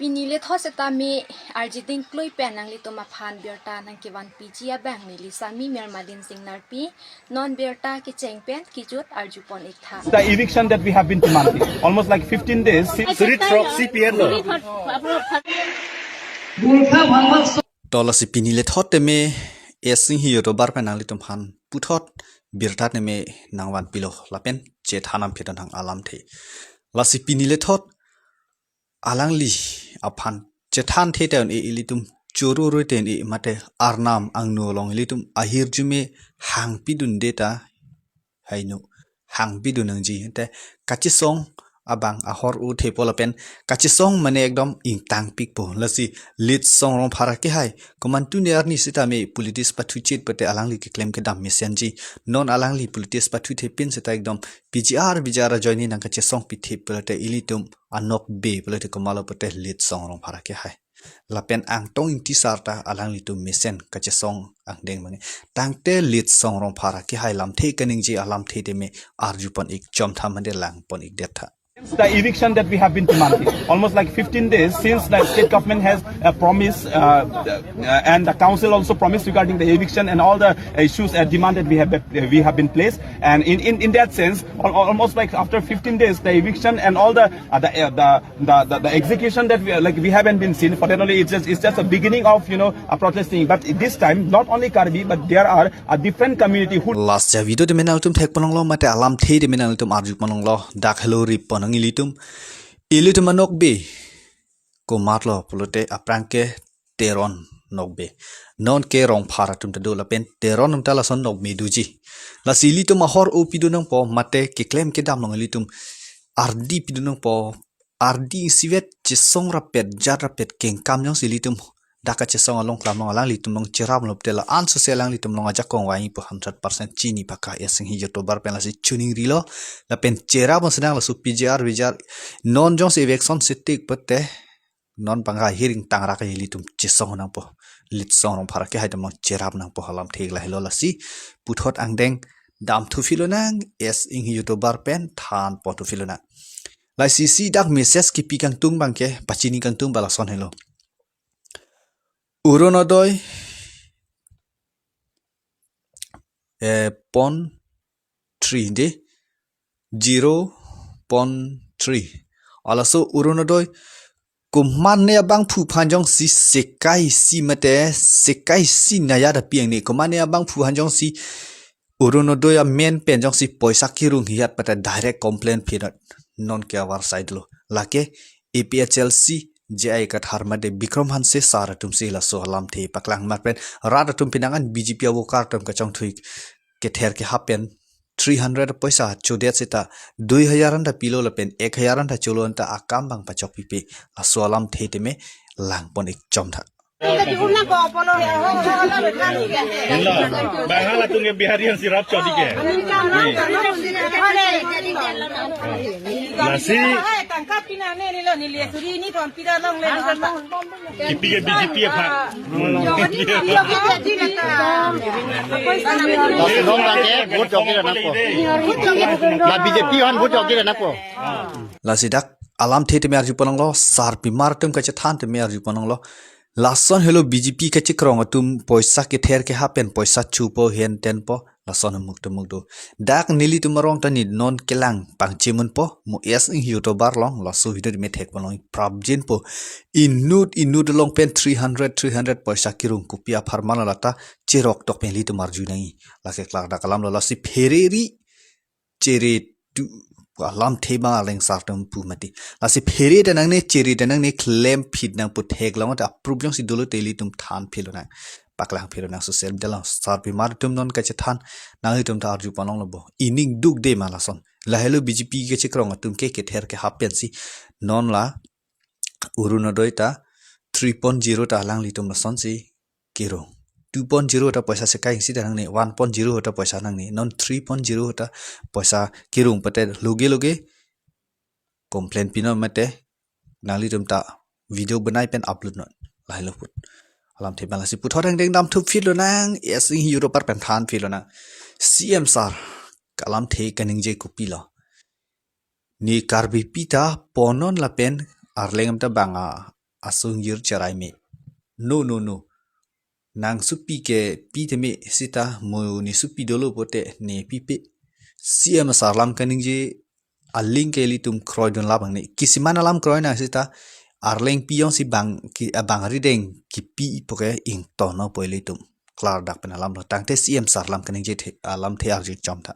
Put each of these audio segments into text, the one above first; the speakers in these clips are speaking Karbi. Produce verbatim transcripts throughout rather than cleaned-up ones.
Pini lethot setame arjiding klui pen nanglitum aphan birta nangkevan piji abang neli Sami Mirmalin Singnarpi, non birta kecheng pen kejut arjupon ik tha. The eviction that we have been demanding almost like fifteen days since. Street proxy P N lo. To lasi pini lethot teme S Singhi YouTuber pen nanglitum aphan puthot birta teme nangvan pilo lapen chethan nangpidun hang alamthe. Lasi pini lethot alangli aphan chethan the ta un-e, ilitum choro roi ta un-e mate arnam angno along ilitum ahirjume hangpidunde ta hainu hangpidun nangji, te kachesong abang ahor-o thepo lapen kachesong mane ekdom ingtangpikpo. Lasi Litsong Rongphar akehai komantu ne arni setame politics pathu chit pute alangli keklem kedam mesenji. Non alangli politics pathu thepin seta ekdom P G R V G R ajoine nangkachesong pithe pulote ilitum anokbe pulote komatlo pute Litsong Rongphar akehai. Lapen Angtong Ingti sar ta alanglitum mesen kachesong angdeng mane. Tangte Litsong Rongphar akehai lamthe kaningje alamthe teme arjupon ik chom tha mane langpon ik det tha. The eviction that we have been demanding almost like fifteen days since the state government has uh, promised uh, uh, and the council also promised regarding the eviction and all the issues uh, demand that we have uh, we have been placed, and in, in, in that sense al- al- almost like after fifteen days the eviction and all the uh, the, uh, the the, the, the execution that we are, like we haven't been seen for that only. It's just it's just a beginning of you know a protesting. But this time, not only Karbi, but there are a different community who. Lasi video teme nangtum thekpon longlo mate alamthe teme nangtum arjupon longlo, dak helo ripon nang ilitum. Ilitum anokbe komatlo pulote aphrang ke Teron nokbe. Non ke Rongphar atum ta do lapen Teron atum ta lason nokbe doji. Lasi ilitum ahor-o pidun nangpo mate keklem kedam along ilitum ardi pidun nangpo, ardi isivet chesong rapet jat rapet kengkam jongsi ilitum dak kachesong along klam along alanglitum along cheraplo pute la-an sose alanglitum along ajakong vangpo hundred percent chini pakka S Singhi YouTuber pen lasi chuning rilo lapen cherap sedang laso P G R V G R non jongsi eviction setik pute non bangga hiring tangrak ilitum chesong nangpo. Litsong Rongphar akehai atum along cherap nangpo alamthe lahelo lasi puthot angdeng damthu philo nang S Singhi YouTuber pen thanpon thu philo nang. Lasi si dak message kipi kangtung abang ke pachini kangtung abang lason helo. Orunodoi eh, pon three de zero pon three. Alaso Orunodoi komatne abangphu aphan jongsi sekai isi mate sekai isi naya da piang ne, komatne abangphu aphan jongsi Orunodoi amen pen jongsi poisa kirung hiat pata direct complaint phinot non ke avar side lo. Lake A P H L C J I Kathar mate Bikram Hanse sar atum si laso alamthe paklang mar pen rat atum pinangan B J P awo kar atum kachongthui kether kehap pen three hundred poisa chodet seta dui hajar anta pilo lapen ek hajar anta cholo anta akam abang pachok pipe laso alamthe teme langpon ik chom tha. Inlo, bahal atum ke Bihari an sirap chodi ke. Lasi. Kipi ke B J P apa? Laso non abang ke vote jokir anakpo. La B J P aphan vote jokir anakpo. Lasi dak alamthe teme arjupon longlo, sarpimar atum kachethan teme arjupon longlo. Lason helo B J P kachekrong atum poisa kether kehap pen poisa chupo hen tenpo lason amuk tumuk do. Dak nelitum arong ta ne non kelang pangchemunpo mo S Singhi YouTuber along laso video teme thekpon long prapjinpo. Inut inut along pen three hundred three hundred poisa kirung kopi apharman lata cherok tok pen ilitum arju nangji. Lake klardak alam lo lasi phereri chere tu alamthe abang areng sar atum pu mati. Lasi phere ta nangne chere ta nangne klem phit nangpo theklong ta approve jongsi dolo te ilitum than philo nang. Paklang philo nang social media along sarpimar atum non kachethan nanglitum ta arjupon longlo bo. Ining duk de ma lason. Lahelo B J P kachekrong atum ke kether kehap pensi non la Orunodoi ta three point zero ta alanglitum lasonsi kirung. Two point zero ta poisa sekai isi ta nangne, one point zero ta poisa nangne, non three point zero ta poisa kirung pate loge loge complaint pinon mate nanglitum ta video banai pen upload non. Lahelo put. Alamthe abang lasi puthot angdeng damthu philo nang, S Singhi YouTuber pen than philo nang. C M sar, alamthe kaningje kopilo. Ne Karbipi ta ponon lapen Arleng atum ta bang a asong yir cherai me. No, no, no. Nang supi ke pi teme sita mo ne supi dolo pote ne pipe. C M sar alam kaningje aling ke ilitum kroidun labang ne. Kisiman alam kroi nang sita arleng pi jongsi bang ki abang rideng kipi poke ingtono po ilitum. Klardak pen alam lo. Tangte C M sar alam kaningje the, alamthe arju chom tha.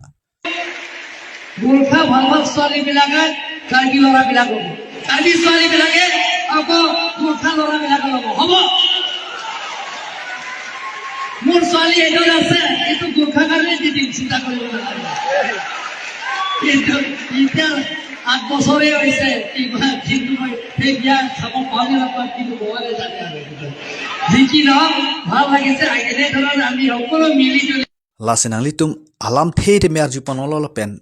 Gorkha ভাল ভাল ছোৱালীবিলাকে কাৰ্বি ল'ৰাবিলাক ল'ব। কাৰ্বি ছোৱালীবিলাকে আকৌ গোৰ্খা ল'ৰাবিলাকে ল'ব। হ'ব? মোৰ ছোৱালী এজন আছে, এইটো গোৰ্খা কাৰণে দি দিম, চিন্তা কৰিব নালাগে। কিন্তু এতিয়া আঠ বছৰে হৈছে, ইমান কিন্তু মই সেই বিয়া খাব পাৰোঁ নে নাপাওঁ, কিন্তু ভগৱানে জানে আৰু। যি কি নহওক, ভাল লাগিছে। এনেধৰণে আমি সকলো মিলি Julie Lasi nanglitum alamthe teme arju ponlonglo lapen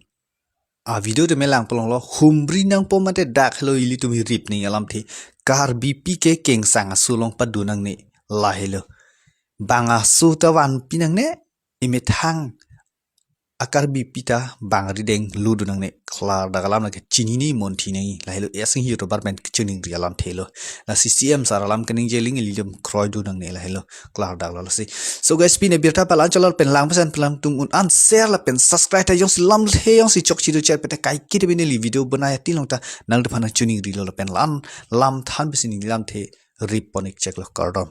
a video teme lang ponlonglo, humri nangpo mate dak helo ilitum hirip ning alamthe. Karbipi ke kengsang aso along padu nangne, lahelo. Bang aso ta vanpi nangne, emethang a Karbipi ta bang rideng ludu nangne. Klardak alam lake chinine monthi nangji, lahelo. Asing hero bar pen kachiningri alamthe lo. Lasi C M sar alam kaningje aling ilitum kroidu nangne, lahelo. Klardak lo lasi. So guys, pine birta palan cholor pen lang pesan pelang tung un an share lapen subscribe ta jongsi lamthe jongsi chokche do char pete kaiketa bini li video bonai atin long ta nangtumphan chiningrilo lapen lan lam than bisi neli lamthe rip pon-ik chek lo, kardom.